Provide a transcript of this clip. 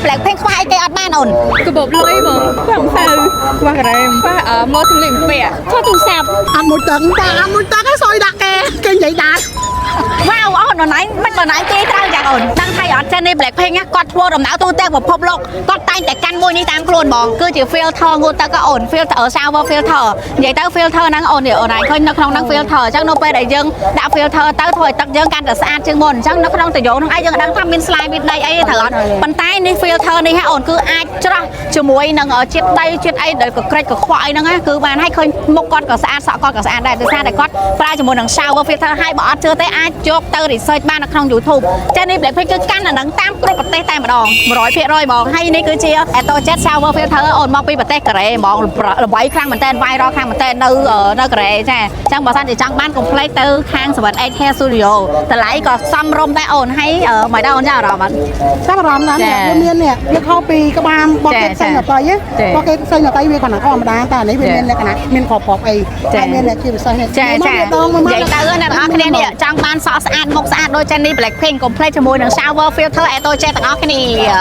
Blackpink ខ្វះអីគេអត់បានអូន? កាបូបលុយបងខ្វះម្សៅខ្វះការ៉េមខ្វះម៉ូតសម្លៀកបំពាក់ថតទូរស័ព្ទ អត់មួយទឹកតែអត់មួយទឹកឯងសយដាក់គេគេនិយាយដែរ វ៉ាវអូនអូនឯងមិនបងឯងគេត្រូវយ៉ាងអូនដឹងថាអត់ Jennie Blackpink ណាគាត់ធ្វើដំណើរទូទាំងពិភពលោកគាត់តែងតែកាន់មួយនេះតាមខ្លួនហ្មងគឺជា filter ងូតទឹកក៏អូន filter shower filter និយាយទៅ filter ហ្នឹងអូននេះអូនឯងឃើញនៅក្នុងហ្នឹង filter អញ្ចឹងនៅពេលដែលយើងដាក់ filter ទៅធ្វើឲ្យទឹកយើងកាន់តែស្អាតជាងមុនអញ្ចឹងនៅក្នុងតយោហ្នឹងឯងយើងដឹងថាមាន slime មានដីអីត្រូវអត់ប៉ុន្តែនេះ filter នេះហ่ะអូនគឺអាចច្រោះជាមួយនឹងជាតិដីជាតិអីដែលកក្រិចកខ្វក់អីហ្នឹងណាគឺបានឲ្យឃើញមុខគាត់ក៏ស្អាតសក់គាត់ក៏ស្អាតដែរដោយសារតែគាត់ប្រើជាមួយនឹង shower filter ហើយបើអត់ជឿទេអាចយកទៅ research បាននៅក្នុង YouTube ចានេះ Blackpink គឺកាន់អាហ្នឹងតាមគ្រប់ប្រទេសតែម្ដង100%ហ្មងហើយនេះគឺជា Atojet shower filter អូនមកពីប្រទេសកូរ៉េហ្មងល្បីខ្លាំងមែនតើ viral ខ្លាំងមែនតើនៅនៅកូរ៉េចាអញ្ចឹងបើសិនជាចង់បានកុំភ្លេចទៅខាង 7 8 Hair Studio តម្លៃក៏សមរម្យដែរអូនហើយមិនដែរអូនចាអារម្មណ៍អត់ ចាប់អារម្មណ៍ណាស់នេះវាមាននេះវាខុសពីក្បាលបោះគេផ្សេងដតីបោះគេផ្សេងដតីវាគ្រាន់តែធម្មតាតែនេះវាមានលក្ខណៈមានក្របក្របអីហើយមានជាពិសេសនេះ ចាចា ដងមក និយាយទៅអ្នកទាំងអស់គ្នានេះចង់បានសក់ស្អាតមុខស្អាតដូច Jennie Blackpink កុំភ្លេចជាមួយនឹង shower filter Atojet ទាំងអស់គ្នា។